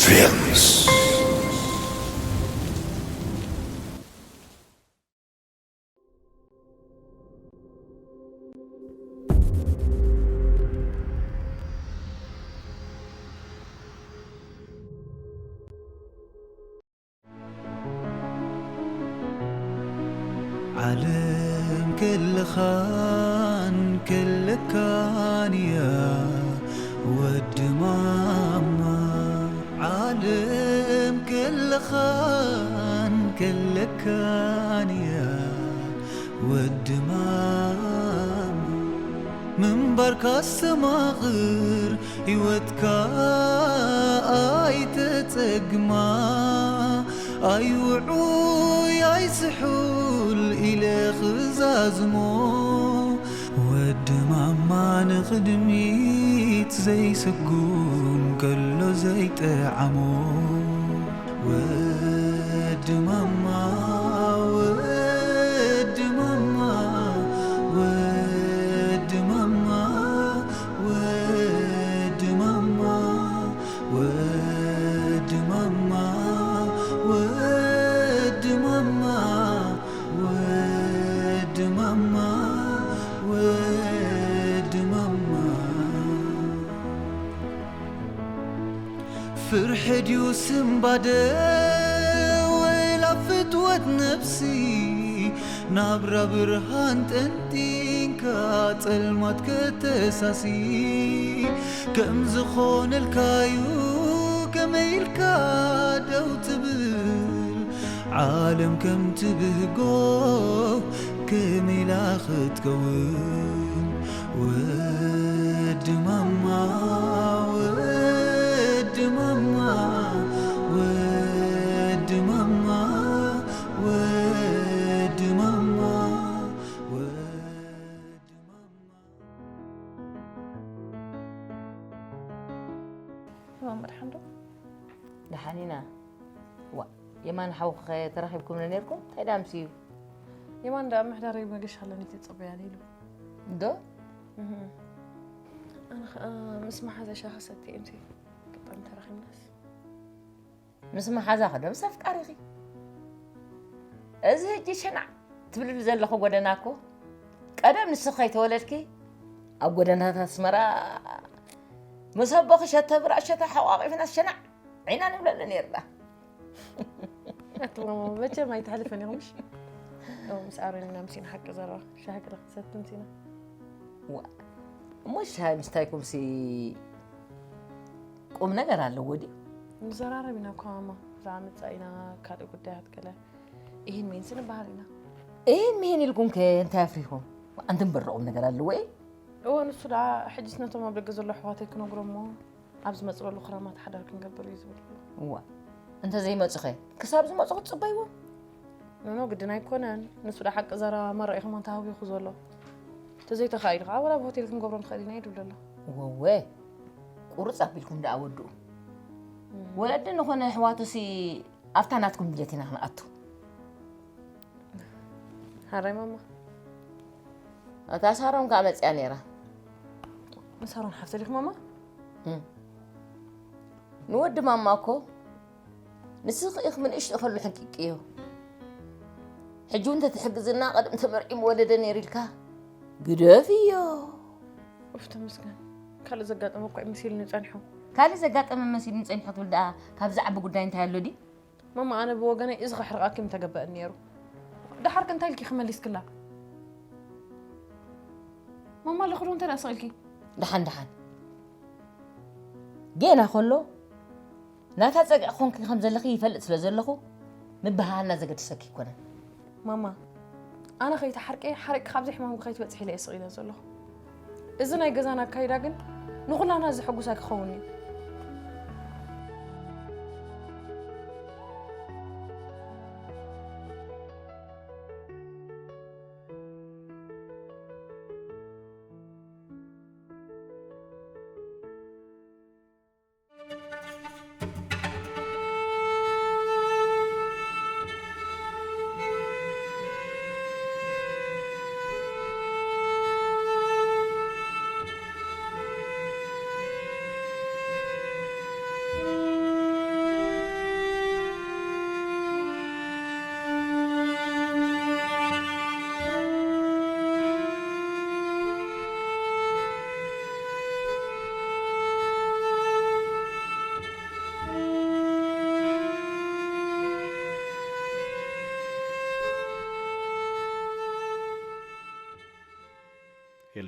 Films. ዓለም ክልኻን ክልካን እያ ወዲ ማማ። ዓለም ክልኻን ክልካን እያ ወዲ ማማ። ምንባርካ ኣስተማቕር፣ ህይወትካ ኣይተጸግማ። ኣይውዑይ ኣይስሑል ኢለ ክዛዝሞ። ወዲ ማማ ንቕድሚት ዘይስጉም ከሎ ዘይጠዓሞ። ወዲ ማማ፣ ወዲ ማማ፣ ወዲ ማማ፣ ወዲ ማማ፣ ወዲ ማማ፣ ወዲ ማማ፣ ወዲ ማማ፣ ወዲ ማማ። ፍርሒ ድዩ ስንባደ ወላ ፍትወት ነብሲ? ናብራ ብርሃን ጠንጢንካ ጸልማት ከተሳሲ። ከም ዝኾነልካዩ ከመይ ኢልካ ደው ትብል? ዓለም ከም ትብህጎ ከመይ ኢላ ክትከውን? ወዲ ማማ፣ ወዲ ማማ፣ ወዲ ማማ፣ ወዲ ማማ፣ ወዲ ማማ። ማማ፣ ደሓን ዶ? ደሓን ኢና። ዋ፣ የማን ሓውኺ ኸ ተራኺብኩምኒ ነይርኩም? እንታይ ደኣ ኣምስዩ? የማን ደኣ ምሕዳረይ መገሻ ኣለኒ፣ ትጽበያኒ ኢሉ። ዶ? እህ። ኣነ ኸኣ ምስ መሓዛ ሻሂ ሰትየ እምሲ፣ ኣጋጣሚ ተራኺብናስ። ምስ መሓዛኺ ዶ ምስ ኣፍቃሪኺ? እዚ ሕጂ ሸናዕ ትብልሉ ዘለኹ ጎደና እኮ፣ ቀደም ንስኺ ከይተወለድኪ ኣብ ጎደናታት ኣስመራ ምስ ኣቦኺ ሸተ ብራእ ሸተ ሓቋቒፍና ሸናዕ ዒና ንብለሉ ነይርና። ኣቲ ማማ፣ መቸም ኣይተሕልፍን ኢኹም፣ ምሽ? ኦ፣ ምስ ኣሮን ኢና ምሲና ሓቂ ዘረባ። ሻሂ ገለ ክትሰቲ ምሲና። ዋ፣ እሞ ሻሂ ምስታይኩምሲ ቁም ነገር ኣለዎ ድዩ? ንዘራረብ ኢና እኮ ማማ። ብዛዕባ ምጻእ ኢና፣ ካልእ ጉዳያት ገለ። ይህን ሚንስ ንበሃል ኢና። ይህን ሚህን ኢልኩም ከ እንታይ ኣፍሪኹም? ኣንቲ እምበር ቁም ነገር ኣለዎ እዩ። እወ፣ ንሱ ደኣ ሕጅስ ነቶም ኣብ ደገ ዘለዉ ኣሕዋተይ ክነግሮም እሞ፣ ኣብ ዝመጽእ በሉ ክራማት ሓዳር ክንገብር እዩ ዝብል ኣሎ። እዋ፣ እንተ ዘይመጹኸ? ክሳብ ዝመጹ ክትጽበይዎም? ኖኖ፣ ግድን ኣይኮነን። ንሱ ደኣ ሓቂ ዘረባ መራ ኢኹም ኣንታ ሃዊኹ ዘሎ። እንተ ዘይተኻኢሉ ኸዓ፣ ወላ ኣብ ሆቴል ክንገብሮ ንኽእል ኢና እዩ ዝብል ዘሎ። እወወ፣ ቁርጽ ኣቢልኩም ደኣ ወድኡ። እም። ወለዲ ንኾነ ኣሕዋቱሲ ኣብታ ናትኩም ድሌት ኢና ክንኣቱ። ሓራይ ማማ። እታ ሳሮን ከኣ መጽያ ነይራ። ንሳሮን ሓፍተ ዲኹ ማማ? እም። ንወዲ ማማ እኮ ንስኺ ኢኽሚ ንእሽቶ ከሎ ሕንቂቅዮ። ሕጂ እውን እንተትሕግዝና ቀደም ተመርዒ ምወለደ ነይሩ ኢልካ ግደፍዮ። ኡፍ ተመስገን። ካልእ ዘጋጠመ እኮ እዩ መሲሉኒ ጸኒሑ። ካልእ ዘጋጠመ መሲሉኒ ጸኒሑ ትብል ደኣ ካብዚ ዓቢ ጉዳይ እንታይ ኣሎ ድዩ? ማማ፣ ኣነ ብወገነይ እዚ ከሕርቓኪ ምተገበአኒ ነይሩ። ደሓር ከ እንታይ ኢልኪ ክመሊስክላ? ማማ፣ ለኽዶ እንታይ ደኣ ስቕ ኢልኪ? ደሓን፣ ደሓን። ጌና ከሎ ናታ ጸግዒ ኮንኪ ከም ዘለኺ ይፈልጥ ስለ ዘለኹ፣ ምብህሃልና ዘገድሰኪ ኣይኮነን። ማማ፣ ኣነ ከይተሓርቄ፣ ሓሪቕኪ ካብዚ ሕማምኪ ከይትበጽሒ ኢለ እየ ስቕ ኢለ ዘለኹ። እዚ ናይ ገዛና ኣካይዳ ግን ንኹላና ዘሐጉስ ኣይክኸውን እዩ።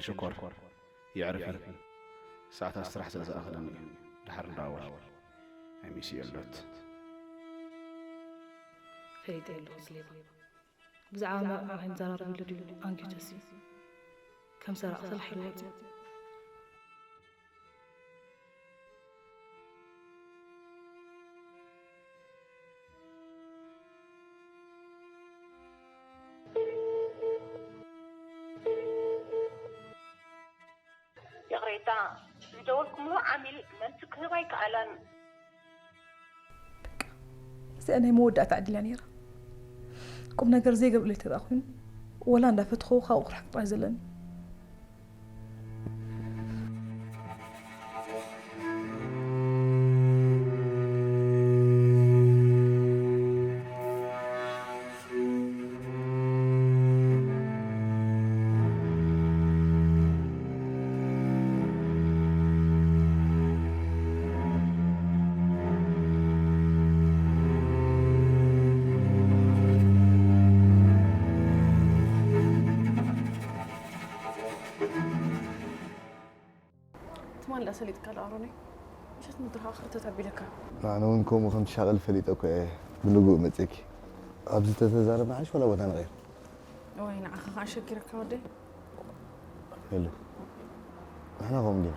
ሽኮር፣ የዕርፊ። ሰዓታት ስራሕ ስለ ዝኣኸለኒ እዩ። ድሓር ንደዋወል። I miss you a lot። ፈሊጠ ኣለኹ እዚ ሌባ። ብዛዕባ መርዓ ኣይንዘራረበሉ ድዩ ኣንጊሁ ተሲኡ? ከም ሰራቒ ተላሒሉ ወጺኡ። ይቕሬታ፣ ዝደወልኩምሉ ዓሚል መልሲ ክህብ ኣይከኣለን። በቃ፣ እዚኣ ናይ መወዳእታ ዕድል እያ ነይራ። ቁም ነገር ዘይገብረለይ ተደኣ ኮይኑ፣ ወላ እንዳፈተኹ ካብኡ ክርሕቕ ጥራይ ዘለኒ። ትማሊ ደኣ ሰሊጥካ ዶ ኣሮነይ? ምሸት ምድርኻ ክርተት ኣቢለካ። ኣነ እውን ከምኡ ከም ትሻቐል ፈሊጠ እኮ እየ ብንግኡ መጺእኪ። ኣብዚ ተተዛረብና ሓይሽ ዋላ ቦታ ንቐይር። እዋይ፣ ንዓኻ ኸዓ ሸጊረካ ወደይ። የለ፣ ንሕና ከምኡ ዲና?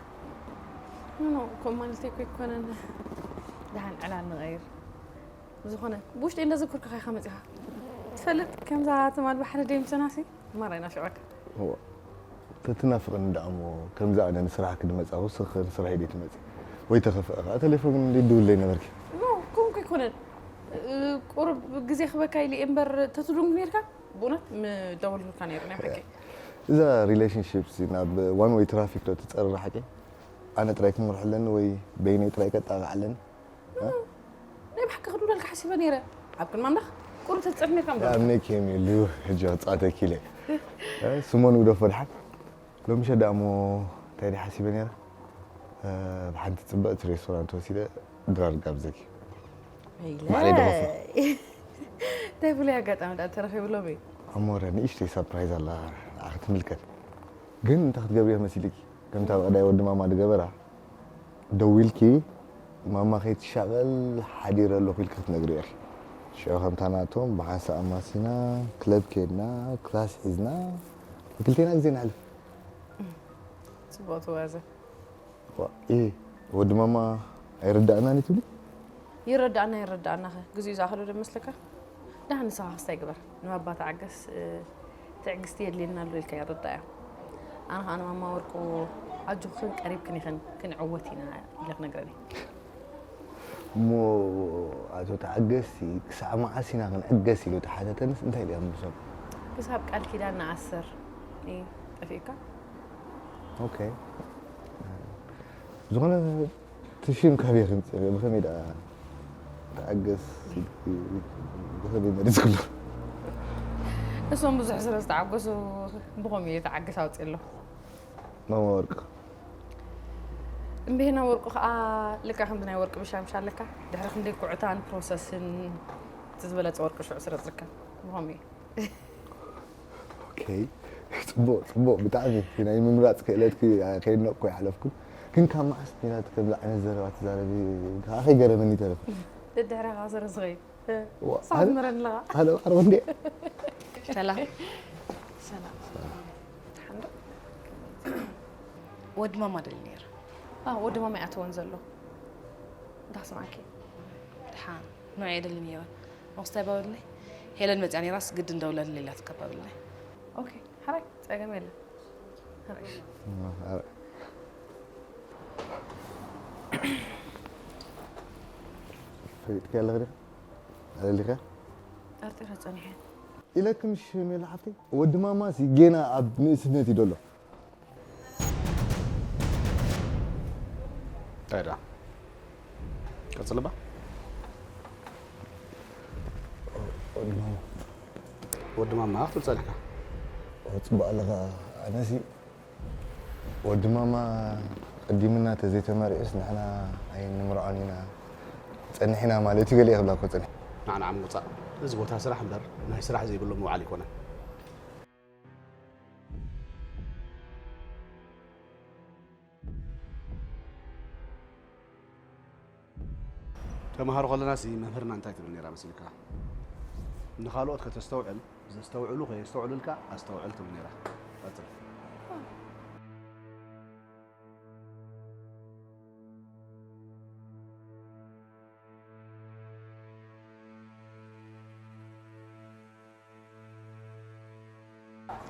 ኖ፣ ኖ፣ ከምኡ ማለተይ እኮ ኣይኮነን። ደሓን ዕላል ንቐይር። ብዝኾነ፣ ብውሽጠይ እንዳዘከርኩኻ ኢኻ መጺኻ። ትፈልጥ፣ ከምዛ ትማል ባሕሪ ደይ ምሰናሲ፣ ማራ ይናፍቐካ። እዋ፣ ተትናፍቕኒ ደኣ እሞ፣ ከምዛ ኣነ ንስራሕ ክድመጻ ወሰኽ ንስራሕ ኢደ ትመጺ። ወይ ተኸፍአ ኸዓ፣ ቴሌፎን ግን ደይድውለይ ነበርኪ። ኖ፣ ከምኡ እኮ ኣይኮነን። እ፣ ቁሩብ ግዜ ክበካ ኢለ እየ እምበር፣ ተትድንጉ ነይርካ፣ ብእውነት ምደወልኩልካ ነይረ፣ ናይ ብሓቂ። እዛ ሪሌሽንሺፕ ሲ ናብ ዋን ዌይ ትራፊክ ዶ ትጸርር ሓቂ? ኣነ ጥራይ ክመርሖ ኣለኒ ወይ በይነይ ጥራይ ከጣቕዕ ኣለኒ? እ? ናይ ብሓቂ ክድውለልካ ሓሲበ ነይረ። ኣብ ቅድሚ ኣምላኽ ቁሩብ ተትጽዕር ነይርካ ምበልኩ። ኣምነኪ የም የሉ፣ ሕጂ ክጻወተኪ ኢለ። እ፣ ስሞን ግደፎ ድሓን። ሎሚ ሸዳ እሞ እንታይ ድየ ሓሲበ ነይረ? እ፣ ብሓንቲ ጽብቕቲ ሬስቶራንት ወሲደ ድራር ጋብዘኪ። ኢለ። ባዕለይ ደኸፍሎ። እንታይ ፍሉይ ኣጋጣሚ ደኣ ተረኺቡ ሎሚ? ኣሞረ ንእሽተይ ሰርፕራይዝ ኣላ፣ ንዓኺ ትምልከት። ግን እንታይ ክትገብርዮ መሲልኪ? ከምታ ብቐዳይ ወዲ ማማ ዝገበራ፣ ደዊልኪ፣ "ማማ ከይትሻቐል ሓዲረ ኣለኹ" ኢልኪ ክትነግርዮ ኢኺ። ሽዑ ከምታ ናቶም ብሓንሳእ ኣማሲና፣ ክለብ ከይድና፣ ክላስ ሒዝና፣ ንክልቴና ግዜ ነሕልፍ። ጽቡቕ ትዋዘ። ዋ፣ ኢ፣ ወዲ ማማ ኣይርዳእናን እዩ ትብሊ? ይረዳእና፣ ይረዳእና ኸ? ግዜኡ ዝኣኸሎ ዶ ይመስለካ? ደሓን ንስኻ ክስታይ ግበር። ንባባ ተዓገስ፣ እ፣ ትዕግስቲ የድልየና ኣሎ ኢልካ ይረዳእያ። ኣነ ኸኣ ንማማ ወርቁ ኣጆኽን ቀሪብክን ኢኽን፣ ክንዕወት ኢና ኢለ ክነግረን እየ። እሞ ኣቶ ተዓገስ ክሳዕ መዓስ ኢና ክንዕገስ ኢሉ ተሓተተንስ እንታይ ኢለ ክምልሶ? ክሳብ ቃል ኪዳን ንኣስር እዩ ጠፊእካ። ኦኬ። ዝኾነ እቲ ሽም ካበይ ከምጽእ? ብኸመይ ደኣ ተዓገስ? ብኸመይ መሪጽክሉ? እሶም ብዙሕ ስለ ዝተዓገሱ ብኸመይ እየ ተዓገስ ኣውጽእ ኣለኹ። ማማ ወርቂ። እምቤና ወርቁ ከኣ ልክዕ ከምዚ ናይ ወርቂ ብሻምሻ ኣለካ። ድሕሪ ክንደይ ኩዕታን ፕሮሰስን እቲ ዝበለጸ ወርቂ ሽዑ ስለ ዝርከብ። ብኸመይ? ኦኬ። ጽቡቕ፣ ጽቡቕ። ብጣዕሚ ናይ ምምራጽ ክእለትኪ ከየድነቕኩ ኣይሓለፍኩን። ግን ካብ መዓስ ዲና እቲ ከምዚ ዓይነት ዘረባ ትዛረቢ? ከኣ ከይገረመኒ ይተርፍ። ደድሕረኻ ስለ ዝኸይድ። ዋ፣ ሳብ ኣነ፣ መረን ኣለኻ። ኣነ ባዕሪ ወንዴ። ሰላም። ሰላም። ሓንዶ? ወዲ ማማ ደሊ ነይረ። ኣ፣ ወዲ ማማ ይኣተወን ዘሎ። እንታይ ክሰምዓኪ? ደሓን። ንዑ እየ ደሊ ነይረ። መኽስታይ ባወድለይ። ሄለን መጽያ ነይራስ ግድን ደውለልኒ ኢላ ትቀባብለይ። ኦኬ፣ ሓራይ፣ ጸገም የለን። ሓራይ። ማ-፣ ኣረ-፣ ፈሊጥኪ ኣለኺ ዲኺ? ኣለሊኺ? ጠርጢረ ጸኒሐ። ኢለኪ ምሽ ሜላ ሓፍተይ፣ ወዲ ማማሲ ጌና ኣብ ንእስነት እዩ ደሎ። እንታይ ደኣ? ቀጽልባ። ወዲ ማማ። ወዲ ማማ ክትብል ጸኒሕካ? ጽቡቕ ኣለኻ። ኣነሲ ወዲ ማማ ቀዲሙና ተዘይተመሪዑስ ንሕና ኣይንምርዖን ኢና ጸኒሕና ማለት እዩ ገለ ክብላ እኮ ጸኒሐ። ናዕናዕ ምውጻእ። እዚ ቦታ ስራሕ እምበር ናይ ስራሕ ዘይብሉ ምውዓል ኣይኮነን። ተምሃሮ ከለናሲ መምህርና እንታይ ትብል ነይራ መሲልካ? ንኻልኦት ከተስተውዕል፣ ዘስተውዕሉ ከየስተውዕሉልካ ኣስተውዕል ትብል ነይራ። ቀጽል።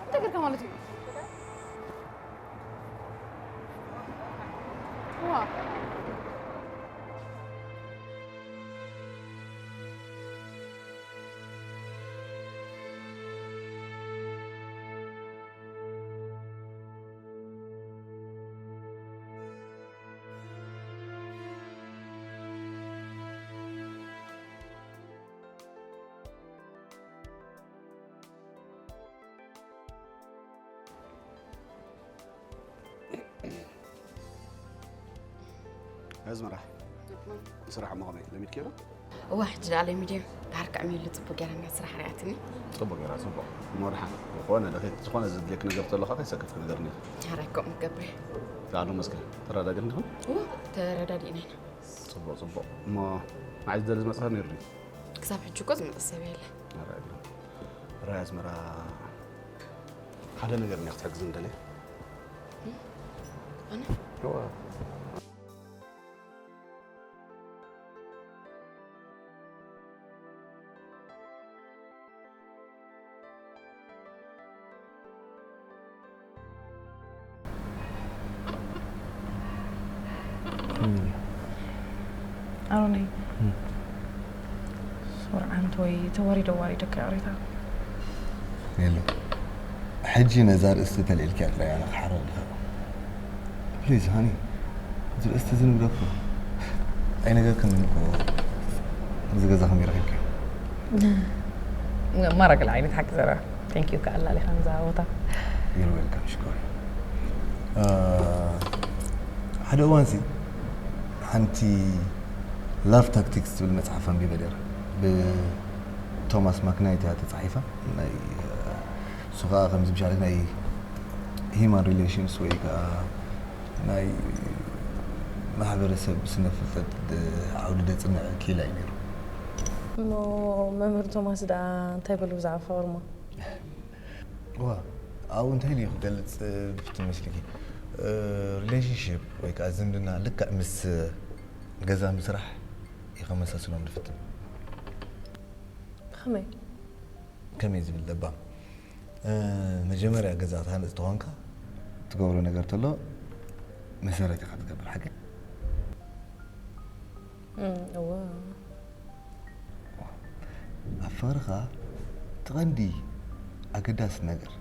እንታይ ጌርካ ማለት እዩ? ዋ። ኣዝመራ፣ ስራሕ እሞ ከመይ ለሚድክዮ ዶ? እዋ፣ ሕጂ ደኣ ለሚድዮ። ድሓር ከዕምየሉ ጽቡቕ ገይራ እኒኣ ስራሕ ርኣያትኒ። ጽቡቕ ገይራ፣ ጽቡቕ። እሞ ደሓን፣ ዝኾነ ለኸ-፣ ዝኾነ ዘድልየክ ነገር ተሎ ኸዓ ከይሰከፍኪ ንገርኒ። ሓራይ ከምኡ ክገብር እየ። ደኣ ሎሚ እስከ ተረዳዲእኩም ዲኹም? እዋ፣ ተረዳዲእና ኢና። ጽቡቕ፣ ጽቡቕ። እሞ ንዓይ ዝደሊ ዝመጽእ ሰብ ነይሩ ድዩ? ክሳብ ሕጂ እኮ ዝመጸ ሰብ የለን። ኣረ፣ ራይ ኣዝመራ፣ ሓደ ነገር እኒኣ ክትሕግዝኒ ደልየ። ኣነ? እዋ። ኣሮነይ፣ ሶርዓንት ወይ ተዋሪዶ ዋሪዶ ከ ቅሬታ? የሎ። ሕጂ ነዛ ርእስቲ ተልዒልኪያ ጥራይ ኣነ ክሓርቕ ድኸ። ፕሊዝ ሃኒ፣ እዚ ርእስቲ እዚ ንግደፎ። ኣይነገርክን እኮ፣ እዚ ገዛ ከመይ ረኺብኪዮ? ማራ ገለ ዓይነት ሓቂ ዘረባ። Thank you ከኣላሊኻ ንዛ ቦታ። You're welcome ሽኮር። አ፣ ሓደ እዋንሲ ሓንቲ ላቭ ታክቲክስ ትብል መጽሓፍ ኣንቢበ ነይረ። ብቶማስ ማክናይት እያ ተጻሒፋ። ናይ፣ እሱ ኸኣ ከምዚ ምሻለ ናይ ሂማን ሪሌሽንስ ወይ ከኣ ናይ ማሕበረሰብ ስነ ፍልጠት ዓውዲ ደጽንዕ ኪላ እዩ ነይሩ። እሞ መምህር ቶማስ ደኣ እንታይ በሉ ብዛዕባ ፍቕሪ እሞ? እዋ፣ ኣብኡ እንታይ ኢሉ እዩ ክገልጽ ብፍትን መስልኪ? እ፣ ሪሌሽንሺፕ ወይ ከኣ ዝምድና ልክዕ ምስ ገዛ ምስራሕ እዩ ከመሳስሎም ዝፍትን። ብኸመይ? ከመይ ዝብል ለባም? እ፣ መጀመርያ ገዛ ክትሃንጽ ተኾንካ፣ ትገብሮ ነገር ተሎ መሰረት ኢኻ ትገብር፣ ሓቂ? እም፣ እወ። ኣብ ፍቕርኻ እቲ ቀንዲ ኣገዳሲ ነገር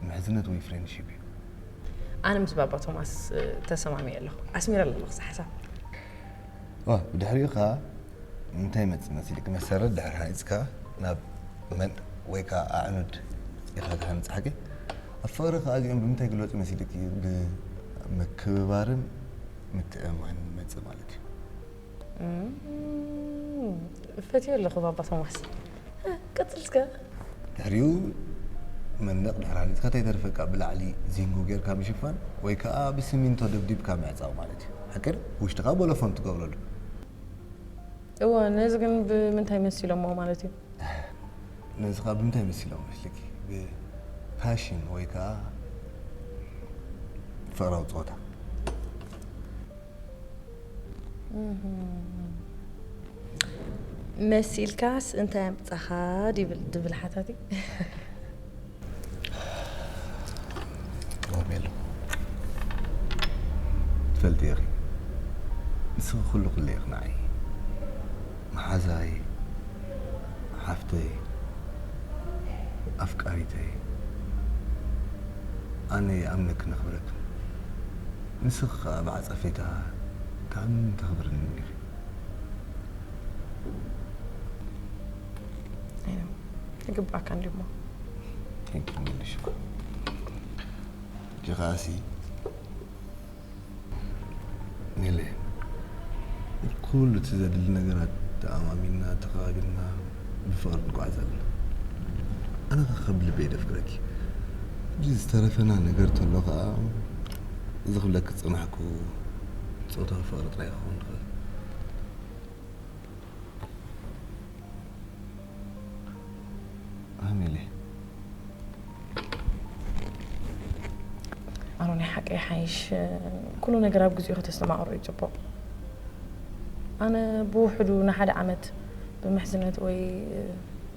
ምሕዝነት ወይ ፍሬንድሺፕ እዩ። ኣነ ምስ ባባ ቶማስ፣ እ፣ ተሰማሚዐ ኣለኹ። ኣስሚረሉ ኣለኹ እዚ ሓሳብ። ዋ፣ ብድሕሪኡ ኸኣ እንታይ ይመጽእ መሲልኪ? መሰረት ድሕሪ ሃኒጽካ ናብ መን ወይ ከኣ ኣዕኑድ ኢኻ ትሃንጽ፣ ሓቂ? ኣብ ፍቕሪ ኸኣ እዚኦም ብምንታይ ይግለጹ መሲልኪ? ብምክብባርን ምትእምማንን ይመጽእ ማለት እዩ። እም፣ ፈትዮ ኣለኹ ባባ ቶማስ። እ፣ ቀጽል እስከ። ድሕሪኡ መንደቕ ድሕሪ ሃኒጽካ እንታይ ተርፈካ? ብላዕሊ ዚንጎ ጌርካ ምሽፋን ወይ ከኣ ብስሚንቶ ደብዲብካ ምዕጻው ማለት እዩ። ሓቂ ድዩ? ውሽጥኻ ቦሎፎን ትገብረሉ። እወ፣ ነዚ ግን ብምንታይ መሲሎሞ ማለት እዩ? ነዚ ኸኣ ብምንታይ መሲሎም መስልኪ? ብፓሽን ወይ ከኣ ፍቕራዊ ጸወታ። እህም። መሲልካስ እንታይ ኣምጻኻ ድብል-፣ ድብል ሓታት እዩ? ሮቤል፣ ትፈልጢ ኢኺ፣ ንስኺ ኩሉ ኩሉ ኢኺ ንዓይ። መሓዛይ፣ ሓፍተይ፣ ኣፍቃሪተይ፣ ኣነ ይኣምነክን ኣኽብረክን። ንስኺ ኸኣ ብዓጸፌታ ትኣምንን ተኽብርንን ኢኺ። ኣይኖ፣ ይግባኣካ እንድዩ እሞ። Thank you፣ መልሽ እኮ። ሕጂ ኸኣሲ፣ ሜለ፣ ኩሉ እቲ ዘድሊ ነገራት ተኣማሚንና፣ ተኸባቢርና፣ ብፍቕሪ ንጓዓዝ ኣለና። ኣነ ኸኣ ካብ ልበይ ደፍቅረኪ። ሕጂ ዝተረፈና ነገር ተሎ ኸኣ፣ እዚ ክብለኪ ዝጸናሕኩ ጾታዊ ፍቕሪ ጥራይ ክኸውን ዝኽእል። ኣሜሌ። ኣሮን፣ ሓቂ ይሓይሽ፣ ኩሉ ነገር ኣብ ግዜኡ ከተስተማቕሮ እዩ ጽቡቕ። ኣነ ብውሕዱ ንሓደ ዓመት ብምሕዝነት ወይ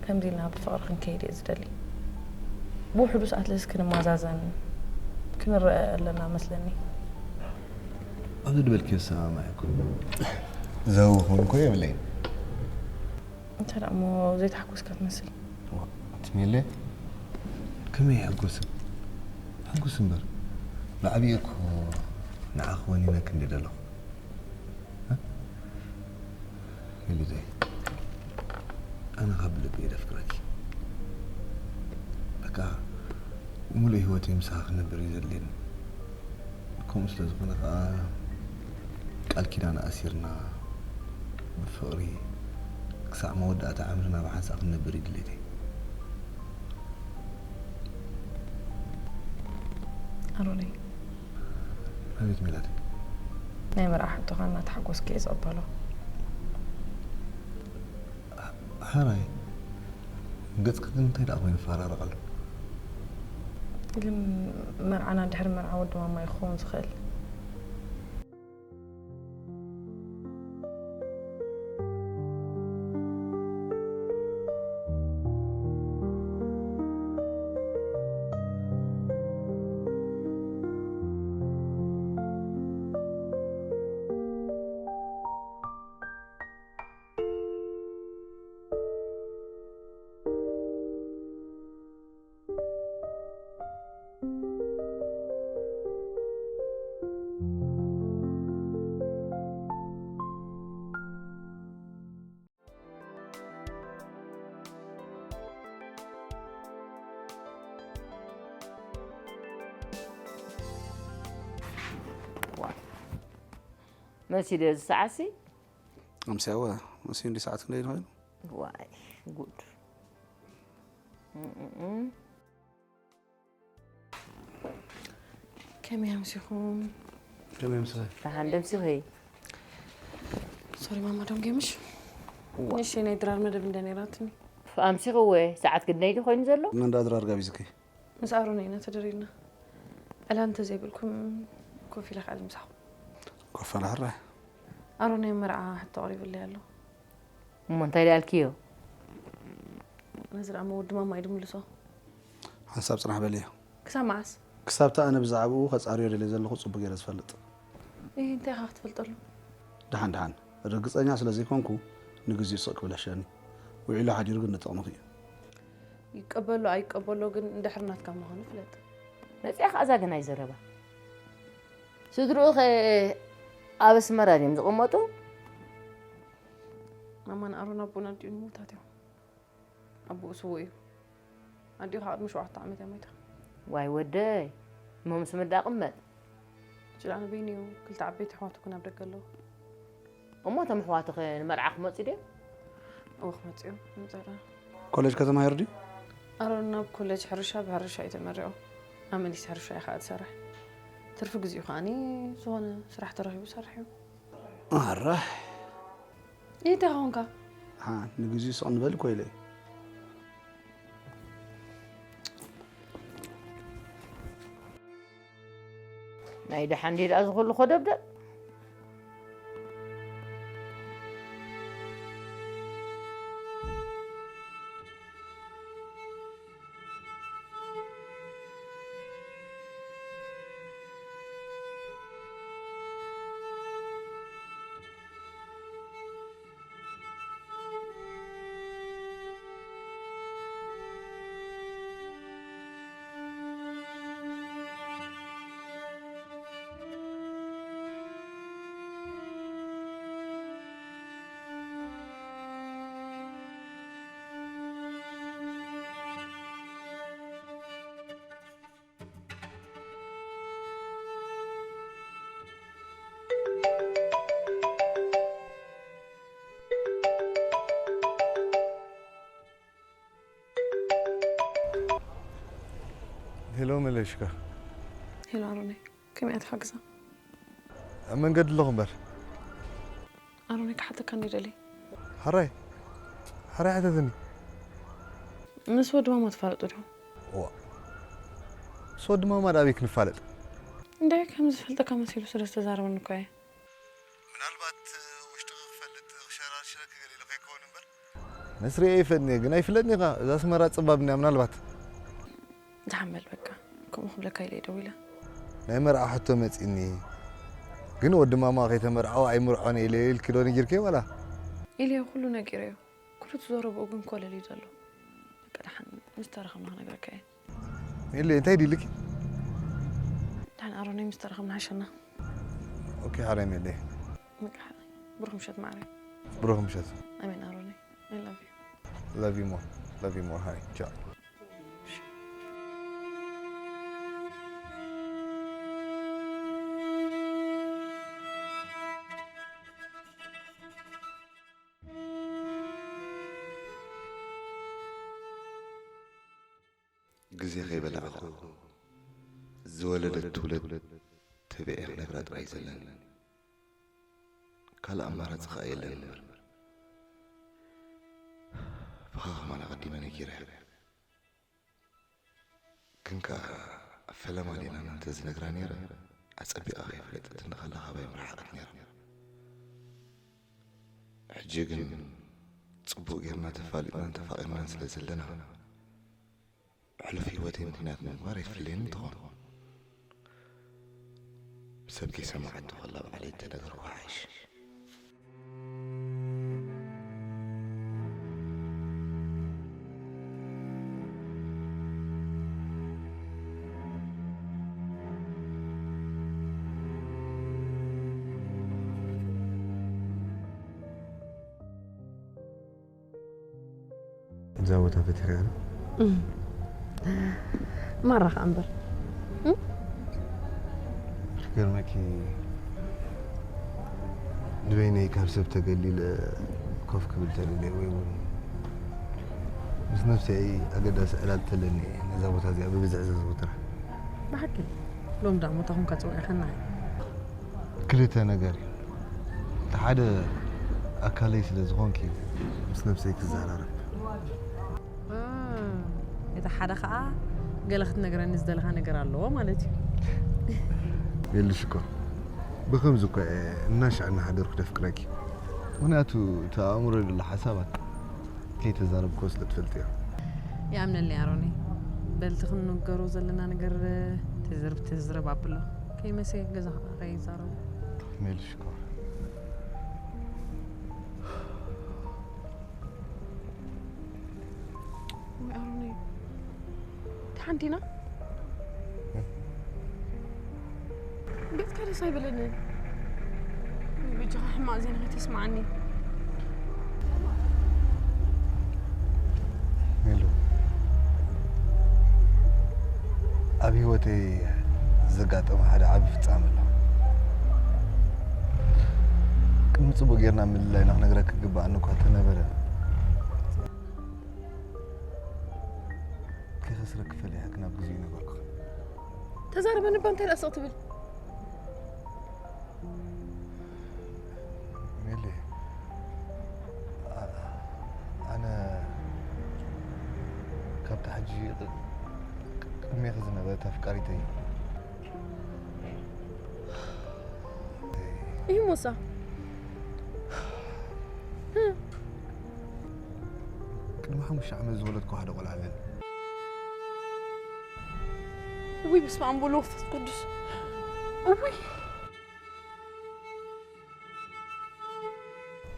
ከምዚ ኢልና ብፍቕሪ ክንከይድ እየ ዝደሊ። ብውሕዱ ሰዓት ለስ ክንመዛዘን ክንረአ ኣለና መስለኒ። ኣብዚ ድበልክዮ ዝሰማማዕ እኮ። ዘው ክብል እኮ የብለይን። እንታይ ደኣ እሞ ዘይተሓጎስካ ትመስል? ዋ፣ ኣቲ ሜለ፣ ከመይ ይሕጎስን? ሕጉስ እምበር። ብዓብየ እኮ ንዓኺ ወኒነ ክንዲ ደለኹ። እ? ሜሊተይ፣ ኣነ ካብ ልቢ እየ ዘፍቅረኪ። በቃ፣ ሙሉእ ህይወተይ ምሳኺ ክነብር እዩ ዘድልየኒ። ከምኡ ስለ ዝኾነ ኸኣ፣ ቃል ኪዳን ኣሲርና፣ ብፍቕሪ ክሳዕ መወዳእታ ዕምርና ብሓንሳእ ክንነብር እዩ ድሌተይ። ኣሮነይ። ኣቤት ሜላት። ናይ መርዓ ሕቶኻ እናተሓጎስኩ እየ ዝቕበሎ። ሓራይ፣ ገጽኪ ግን እንታይ ደኣ ኮይኑ ይፈራረቕ ኣሎ? ግን መርዓና ድሕሪ መርዓ ወዲ ማማ እዩ ክኸውን ዝኽእል። መሲ ዶ እዚ ሰዓትሲ? ኣምስያ እወ፣ መሲ እንዲ ሰዓት ክንደይ ኮይኑ? ዋይ፣ ጉድ። እም፣ እም፣ እም። ከመይ ኣምሲኹም? ከመይ ኣምሲኺ? ደሓን ዶ ኣምሲኺ? ሶሪ ማማ፣ ዶንጌ ምሽ? እዋ። ንእሽተይ ናይ ድራር መደብ እንደ ነይራትኒ። ኣምሲኺ እወ፣ ሰዓት ክንደይ ድዩ ኮይኑ ዘሎ? መን ደኣ ድራር ጋቢዝኪ? ምስ ኣሮን ኢና ተደሪርና። ዕላል እንተዘይብልኩም ኮፍ ኢለ ክዕልል ምሳኹም። ኮፍ በል ሕራይ። ኣሮን ናይ መርዓ ሕቶ ኣቕሪቡለይ ኣሎ። እሞ እንታይ ደኣ ኣልክዮ? ነዚ ደኣ እሞ ወዲ ማማ እዩ ድምልሶ። ሓንሳብ ጽናሕ በልዮ። ክሳብ መዓስ? ክሳብቲ ኣነ ብዛዕባኡ ከጻርዮ ደልየ ዘለኹ ጽቡቕ ገይረ ዝፈልጥ። እይ፣ እንታይ ኢኻ ክትፈልጠሉ? ደሓን ደሓን፣ ርግጸኛ ስለ ዘይኮንኩ ንግዜኡ ስቕ ክብል ይሕሸኒ። ውዒሉ ሓዲሩ ግን ንጥቕምኺ እዩ። ይቀበሎ ኣይቀበሎ ግን እንድሕር ናትካ ምዃኑ ፍለጥ። መጺኣ ከኣ እዛ ግናይ ዘረባ። ስድርኡ ኸ ኣብ ኣስመራ ድዮም ዝቕመጡ? ማማን ኣሮን ኣቦን ኣዲኡን ምዉታት እዮም። ኣቦኡ ስዉእ እዩ። ኣዲኡ ኸኣ ቅድሚ ሸውዓተ ዓመት እያ ሞይታ። ዋይ ወደይ፣ እሞ ምስ ምዳ ቅመጥ። ጭላነ በይኑ እዩ፣ ክልተ ዓበይቲ ኣሕዋቱ ግን ኣብ ደገ ኣለዉ። እሞ እቶም ኣሕዋትኸ ንመርዓ ክመጹ ድዮም? እወ ክመጹ እዮም፣ ይምጻእ ደኣ። ኮሌጅ ከተማሂሩ ድዩ? ኣሮን ናብ ኮሌጅ ሕርሻ ብሕርሻ እዩ ተመሪቑ። ኣብ መንግስቲ ሕርሻ እዩ ኸኣ ዝሰርሕ። ትርፊ ግዚኡ ኸኣኒ ዝኾነ ስራሕ ተረኺቡ ይሰርሕ እዩ። ኣረ። እንታይ ኾንካ? ሓ፣ ንግዚኡ ስቕ ንበል እኮ ኢለ እየ። ናይ ደሓን ድዩ ደኣ ዝኹሉ ኮደብደብ? ሄሎ መለሽካ። ሄሎ ኣሮነይ፣ ከመይ እያ ትሓግዛ? ኣብ መንገዲ ኣለኹ እምበር። ኣሮነይ፣ ክሓተካ እንዲ ደሊ። ሓራይ፣ ሓራይ ሓተትኒ። ምስ ወዲ ማማ ትፋለጡ ዲኹም? እዋ፣ ምስ ወዲ ማማ ዳበይ ክንፋለጥ? እንደ ከም ዝፈልጠካ መሲሉ ስለ ዝተዛረበኒ እኮ እየ። ምናልባት ውሽጥኺ ክፈልጥ ክሸራርሽረኪ ገለ ኢሉ ከይከውን እምበር። ነስሪኤ ይፈጥኒ ግን ኣይፍለጥኒ ኢኻ። እዛ ኣስመራ ጽባብ እንድያ ምናልባት። ዝሓመል በቃ ከምኡ ክብለካ ኢለ እየ ደዊለ። ናይ መርዓ ሕቶ መጺኒ። ግን ወዲ ማማ ከይተመርዓወ ኣይምርዖን ኢለ ኢልኪ ዶ ነጊርኪ ዋላ? ኢልዮ ኩሉ ነጊረዮ። ኩሉ ትዞረብኡ ግን ኮለል እዩ ዘሎ። በቃ ደሓን ምስ ተረኸብና ክነግረካ እየ። ኢለ እንታይ ድልኪ? ደሓን ኣሮነይ ምስ ተረኸብና ሓሸና። ኦኬ ሓራይ መለ። በቃ ብሩኽ ምሸት ማዕረይ። ብሩኽ ምሸት። ኣሜን ኣሮነይ። I love you። Love you more. Love you more. Hi. Ciao. ግዜ ከይበላዕኩ ዝወለደት ትውለድ ተቢዐ ክነግራ ጥራይ ዘለኒ። ካልእ ኣማራጺ ከኣ የለን እምበር። ብኻ ከማን ኣቐዲመ ነጊረ። ግን ከኣ ኣብ ፈለማ ሌና እንተዝነግራ ነይረ፣ ኣጸቢቓ ከይፈለጠትኒ ከላ ካባይ ምረሓቐት ነይራ። ሕጂ ግን ጽቡቕ ጌርና ተፋሊጥናን ተፋቒርናን ስለ ዘለና፣ ሕሉፍ ህይወተይ ምኽንያት ምግባር ኣይፍለየንን ትኾን። ብሰብ ከይሰማዓቶ ከላ ባዕለይ እንተነገርኩ ይሓይሽ። እዛ ቦታ ፈቲኻ ዶ? ማራ ኸኣ እምበር። ክገርመኪ ንበይነይ ካብ ሰብ ተገሊለ ኮፍ ክብል ተደልየ ወይ እውን ምስ ነብሰይ ኣገዳሲ ዕላል ተለኒ እየ ነዛ ቦታ እዚኣ ብብዝሒ ዘዘውትራ። ብሓቂ ሎም ዳኣ ሞታ ኹንካ ጽውዒኸና። ክልተ ነገር እዩ። እቲ ሓደ ኣካለይ ስለ ዝኾንኪ ምስ ነብሰይ ክዘራረብ። እቲ ሓደ ኸኣ ገለ ክትነግረኒ ዝደለኻ ነገር ኣለዎ ማለት እዩ። የሉ ሽኮር ብኸምዚ እኮ እየ እናሻዕ እናሓደርኩ ደፍቅረኪ። ምክንያቱ እቲ ኣእምሮ ዘሎ ሓሳባት ከይተዛረብክዎ ስለ ትፈልጥዮ። ይኣምነለይ ኣሮኒ። በልቲ ክንንገሮ ዘለና ነገር ትዝርብ ትዝርብ ኣብሎ። ከይመሰ ገዛ ከይዛረቡ። ሜልሽኮር ወይ ኣሮኒ ደሓን ዲና? ገጽካ ደስ ኣይበለንን። ወይ በጃኻ ሕማቕ ዜና ከይተስምዓኒ። ሜሉ ኣብ ህይወተይ ዘጋጠመ ሓደ ዓቢ ፍጻመ ኣሎ። ቅድሚ ጽቡቕ ጌርና ምልላይና ክነግረኪ ክግብኣኒ እኳ እንተነበረ ከይከስረኪ ፈሊሐ ግን ኣብ ግዜኡ ነገርኩኺ። ተዛረበኒ እባ እንታይ ደኣ ስቕ ትብል? ሜሊ ኣነ ካብታ ሕጂ ቅድሜኺ ዝነበረት ኣፍቃሪተይ እዩ ሞሳ ቅድሚ ሓሙሽተ ዓመት ዝወለድኩ ሓደ ቆልዓ ኣለኒ። እውይ በስመ ኣብ ወወልድ ወመንፈስ ቅዱስ እውይ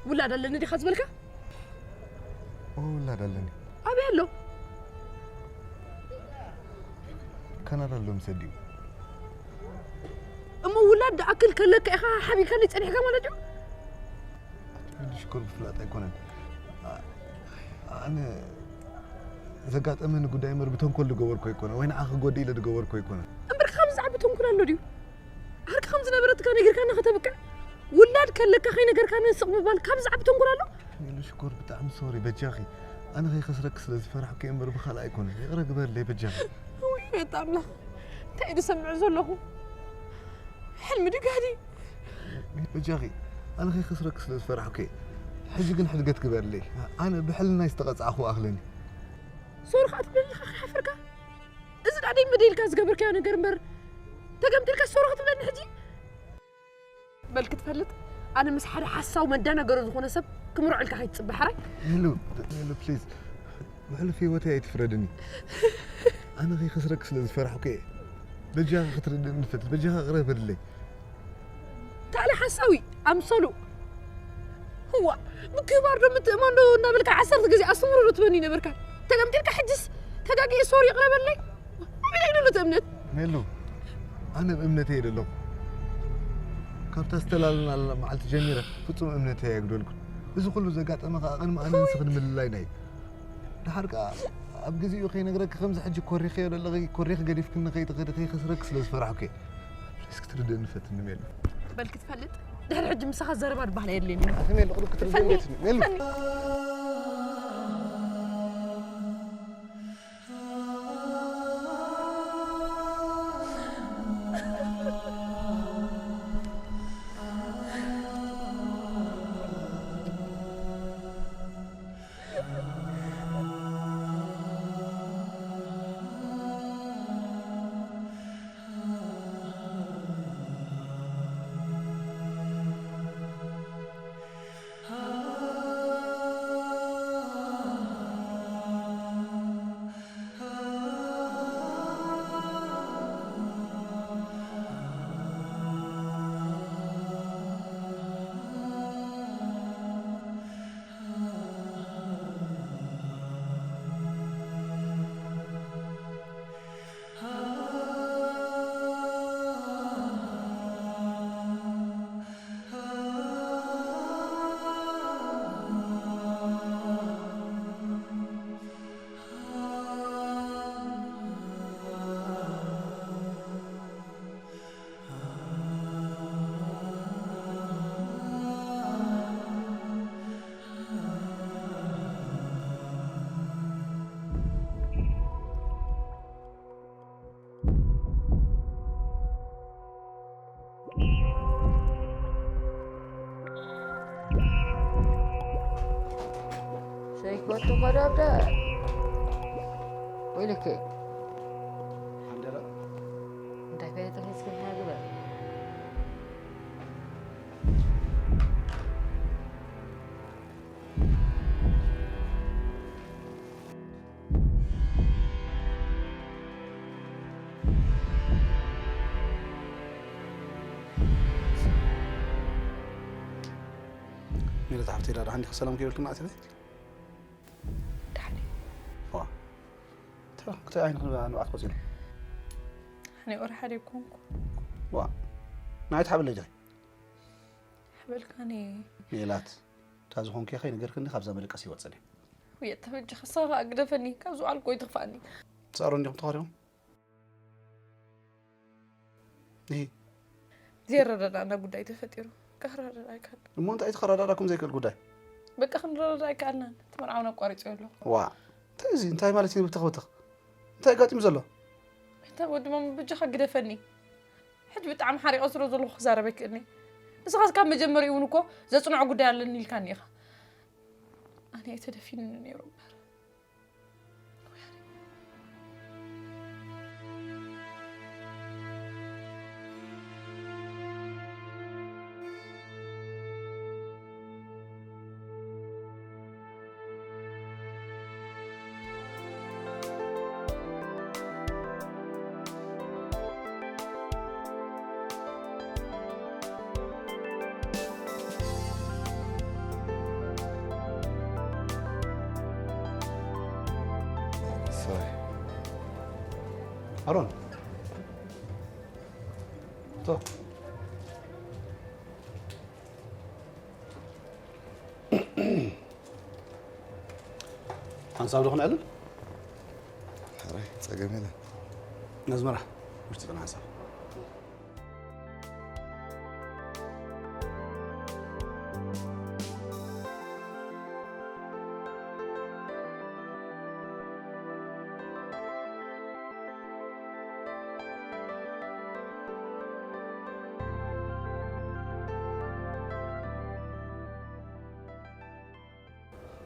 ውላድ ኣለኒ ዲኻ ዝበልካ? ውላድ ኣለኒ። ኣበይ ኣሎ? ካናዳ ኣሎ ምስ ኣዲኡ። እሞ ውላድ ደኣክል ከለካ ኢኻ ሓቢእካኒ ጸኒሕካ ማለት እዩ? ኣትበሊ ሽኮር ብፍላጥ ኣይኮነን። ኣነ ዘጋጠመኒ ጉዳይ እምበር ብተንኮል ዝገበርኩ ኣይኮነ ወይ ንዓኺ ክጎድእ ኢለ ዝገበርኩ ኣይኮነ። እምበር ካብ ዝዓቢ ተንኮል ኣሎ ድዩ? ዓርኪ ከም ዝነበረትካ ነጊርካና ከተብቅዕ ውላድ ከለካ ከይነገርካኒ ስቕ ምባል ካብ ዝዓቢ ተንኮል ኣሎ? ሜሉ ሽኮር ብጣዕሚ ሶሪ በጃኺ። ኣነ ከይከስረኪ ስለ ዝፈራሕኩ እየ እምበር ብኻልእ ኣይኮነን። ይቕረ ግበርለይ በጃኺ። ውይ ቤት ኣምላኽ እንታይ እዩ ዝሰምዕ ዘለኹ? ሕልሚ ድጋዲ በጃኺ ኣነ ከይከስረኪ ስለ ዝፈራሕኩ እየ። ሕጂ ግን ሕድገት ግበርለይ። ኣነ ብሕልናይ ዝተቐጻዕኹ ኣኽለኒ። ሶሪ ከዓ ትብለኒ ኢኻ ከይሓፈርካ? እዚ ደኣ ደይ መደይ ኢልካ ዝገበርካዮ ነገር እምበር፣ ተገምጢልካ ሶሪ ክትብለኒ ሕጂ? በል ክትፈልጥ፣ ኣነ ምስ ሓደ ሓሳዊ መደናገሪ ዝኾነ ሰብ ክምርዖ ኢልካ ከይትጽበ፣ ሕራይ? ሜሉ፣ ሜሉ፣ ፕሊዝ፣ ብሕሉፍ ህይወተይ ኣይትፍረድኒ። ኣነ ከይከስረኪ ስለ ዝፈራሕኩ እየ። በጃኺ ክትርድእኒ ፈት፣ በጃኺ ቅረ በልለይ። ታለ ሓሳዊ ኣምሰሉ። ህዋ፣ ምክባር ዶ ምትእማን ዶ እናበልካ ዓሰርተ ግዜ ኣስተምህሮ ዶ ትበኒ ነበርካ? ተገምጢልካ ሕጅስ ተጋጊየ ሶሪ ይቕረ በለይ። ኣበይ ደሎ እቲ እምነት? ሜሉ፣ ኣነ ብእምነተይ እየ ዘለኹ። ካብታ ዝተላለናላ መዓልቲ ጀሚረ ፍጹም እምነተይ ኣየጉደልኩን። እዚ ኩሉ ዘጋጠመ ከኣ ቅድሚ ኣነ ንስኺ ንምልላይና እዩ። ደሓር ከኣ ኣብ ግዜኡ ከይነግረኪ ከምዚ ሕጂ ኮሪኽዮ ዘለኺ፣ ኮሪኽ ገዲፍክኒ ከይትኸዲ ከይከስረኪ ስለ ዝፈራሕኩ እየ። ፕሊስ ክትርድእኒ ፈትኒ ሜሉ። በል ክትፈልጥ፣ ድሕሪ ሕጂ ምሳኻ ዘረባ ድበሃል ኣየድልየኒ። ኣኺ ሜሉ፣ ቅሩብ ክትርድእኒ ፈትኒ፣ ፈትኒ ሜሉ። ፈትኒ። ሰይኮቱ ከዳብዳ ወይልከ ሓንደረ እንታይ ፈለጥኺ እስኪ ግበር። ሜላት ሓፍተይ፣ ዳዳ ሓንዲኺ ሰላም ከይበልክና ኣቲኺ? ዳሕኒ። ዋ። እንታይ ዓይንኺ ንብዓት ቆጺሩ? ኣነ ወረ ሓደ ኣይኮንኩ። ዋ። ናይ ትሓብለይ ዲኺ? ሓበልካኒ። ሜላት፣ እታ ዝኾንኪ ከይነገርክኒ ካብዛ መደቀሲ ይወጽን እየ። ውየ፣ ተበጃ ክሳኻ ግደፈኒ፣ ካብዚ ዓልኮ ይትኽፋኒ። ትጻረሩ እንዲኹም ተኻሪኹም? እሂ። ዘይረዳዳእና ጉዳይ ተፈጢሩ። ከረዳዳ ኣይከኣልን። እሞ እንታይ እዩ ተኸረዳዳኩም ዘይክእል ጉዳይ? በቃ ክንረዳዳ ኣይከኣልናን። እቲ መርዓውን ኣቋሪጸዮ ኣለኹ። ዋ፣ እንታይ እዚ? እንታይ ማለት እዩ ብትኽ ብትኽ? እንታይ ኣጋጢሙ ዘሎ? እንታይ ወዲ ማማ በጃኻ ግደፈኒ። ሕጂ ብጣዕሚ ሓሪቐ ስለ ዘለኹ ክዛረብ ኣይክእልን እየ። ንስኻስ ካብ መጀመሪኡ እውን እኮ ዘጽንዖ ጉዳይ ኣለኒ ኢልካኒ ኢኻ። ኣነ ኣይተደፊንኒ ነይሩ እምበር። ኣሮን፣ ቶ። ሓንሳብ ዶ ክንዕልል? ሕራይ፣ ጸገም የለን። ነዝመራ፣ ውሽጢ ጽና ሓንሳብ።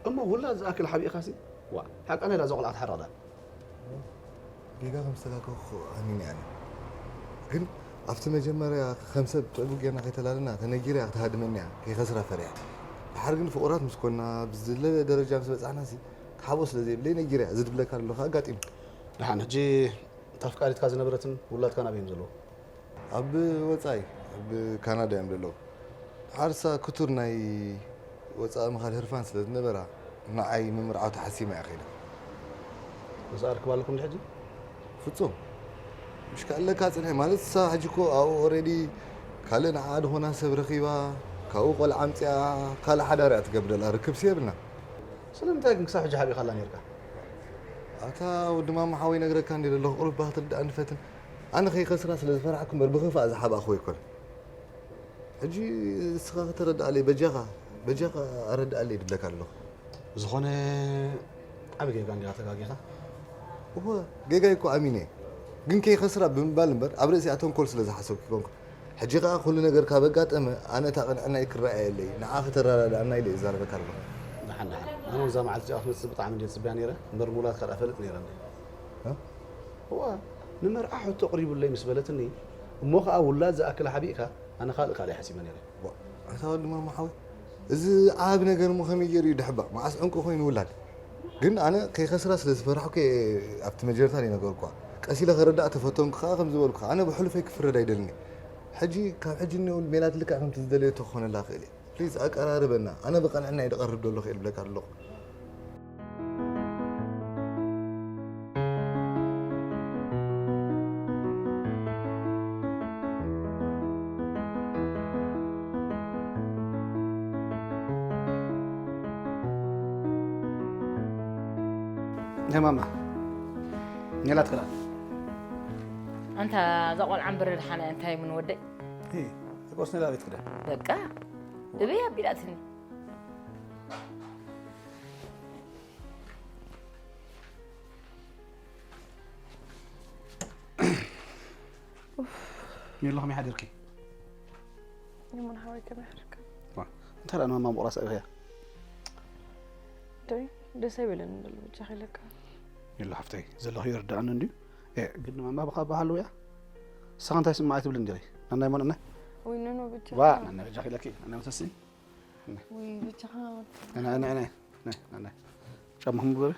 እሞ ውላድ ዝኣክል ሓቢእኻሲ ዋ ሓቀና ኢላ እዛ ቆልዓ ክትሓርቕ ድኣ። ጌጋ ከም ዝተጋገኹ ኣሚነ ኣነ። ግን ኣብቲ መጀመርያ ከም ሰብ ጥዕቡ ጌርና ከይተላለና ተነጊረ እያ ክትሃድመኒ እያ ከይከስራ ፈሪሓ። ድሓር ግን ፍቑራት ምስ ኮና ብዝድለ ደረጃ ምስ በጻሕና ሲ ክሓቦ ስለ ዘይብለይ ነጊረ እያ እዚ ድብለካ ዘለኹ ኣጋጢሙ። ደሓን ሕጂ እታ ኣፍቃሪትካ ዝነበረትን ውላድካን ኣበይ እዮም ዘለዉ? ኣብ ወጻኢ ኣብ ካናዳ እዮም ዘለዉ። ሓርሳ ክቱር ናይ ወጻኢ ምኻድ ህርፋን ስለ ዝነበራ ንዓይ ምምርዓው ተሓሲማ እያ ከይዳ። ምስኣ ርክብ ኣለኩም ድሕጂ? ፍጹም ምሽ ከኣለካ ጽንሐ ማለት እሳ ሕጂ እኮ ኣብኡ ኦሬዲ ካልእ ንዓ ዝኾና ሰብ ረኺባ ካብኡ ቆልዓ ኣምጽኣ ካልእ ሓዳር እያ ትገብር ዘላ ርክብሲ የብልና። ስለምንታይ ግን ክሳብ ሕጂ ሓቢእካላ ነርካ? ኣታ ወዲ ማማ ሓወይ ነግረካ እንዲ ዘለኹ ቁሩብ ባህ ትርዳእ ንፈትን ኣነ ከይከስራ ስለ ዝፈራሕኩ እምበር ብኽፋእ ዝሓባእኹ ኣይኮነን። ሕጂ እስኻ ከተረድኣለይ በጃኻ በጃኻ ኣረድኣለይ ድብለካ ኣለኹ። ዝኾነ ዓቢ ጌጋ እንዲኻ ተጋጊኻ። እወ ጌጋይ እኮ ኣሚነ ግን ከይኸስራ ብምባል እምበር ኣብ ርእሲኣ ተንኮል ስለ ዝሓሰብኩ ይኮንኩ። ሕጂ ከኣ ኩሉ ነገር ካብ ኣጋጠመ ኣነ እታ ቅንዕናይ ክረኣየለይ ንዓ ከተረዳድኣና ኢለ ይዛረበካ ኣለኹ። ደሓን ደሓን ኣነ እውን እዛ መዓልቲ እዚኣ ክትመጽእ ብጣዕሚ እንድየ ዝጽበያ ነይረ እምበር ምውላድካ ደኣ እፈልጥ ነይረ እንድየ። እዋ ንመርዓ ሕቶ ኣቕሪቡለይ ምስ በለትኒ እሞ ከኣ ውላድ ዝኣክል ሓቢእካ ኣነ ካልእ ካልእ እየ ሓሲበ ነይረ። ዋእ ኣታ ወዲ ማማ ሓወይ እዚ ዓቢ ነገር እሞ ከመይ ገይሩ እዩ ድሕባእ መዓስ ዕንቁ ኮይኑ ውላድ ግን ኣነ ከይከስራ ስለ ዝፈራሕኩ እየ ኣብቲ መጀርታ ዘይነገርኩዋ ቀስ ኢለ ክርዳእ ተፈተንኩ ከኣ ከም ዝበልኩ ኣነ ብሕሉፈይ ክፍረድ ኣይደልን እየ ሕጂ ካብ ሕጂ እኒኦ ሜላት ልክዕ ከምቲ ዝደለየቶ ክኾነላ ክእል እየ ፕሊዝ ኣቀራርበና ኣነ ብቐንዕና እየ ዝቐርብ ዘለኹ እየ ዝብለካ ዘለኹ። ናይ ማማ ሜላት ክዳ ኣንታ እዛ ቆልዓ እምበር ድሓና እንታይ ምን ወደይ ተቆስነ ዳቤት ክዳ በቃ እበይ ኣቢላትኒ ሜሎ ከመይ ሓዲርኪ ይሙን ሓወይ ከመይ ሓዲርካ ዋ እንታይ ደኣ ንማማ ምቑራስ ኣቢኸያ ደይ ደስ ኣይበለንን ዘሎ ብጃኻ ኢለካ ሜሎ ሓፍተይ ዘለኽዮ ይርድኣኒ እንድዩ እ ግን ንማማ ብኻ በሃሉ እያ ንስኻ እንታይ ስምዓይ ትብሊ እንዲኺ ናናይ መን ናይ ወይ ኖኖ ብጃኻ ዋ ናናይ ብጃኻ ኢለኪ ናናይ መሰሲ ወይ ብቻኻ ናይ ናይ ናይ ናይ ናይ ጫማኹም ግበሪ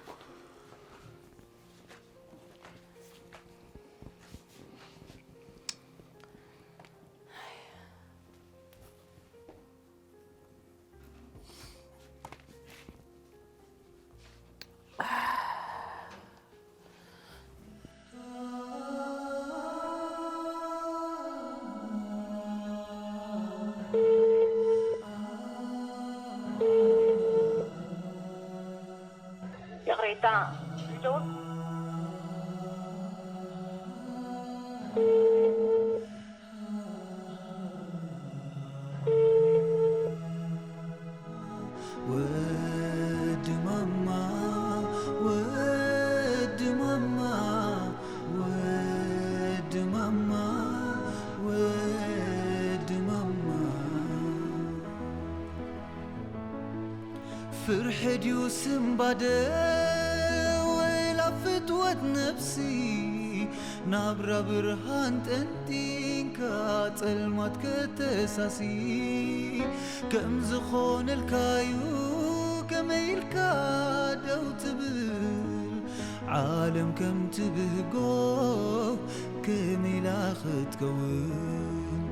ይቕሬታ፣ ዝደውል ወዲ ማማ ወዲ ማማ ወዲ ማማ ወዲ ማማ ፍርሒ ድዩ ስንባደ ወላ ፍትወት ነብሲ ናብራ ብርሃን ጠንጢንካ ጸልማት ከተሳሲ ከም ዝኾነልካዩ ከመይ ኢልካ ደው ትብል ዓለም ከም ትብህጎ ከመይ ኢላ ክትከውን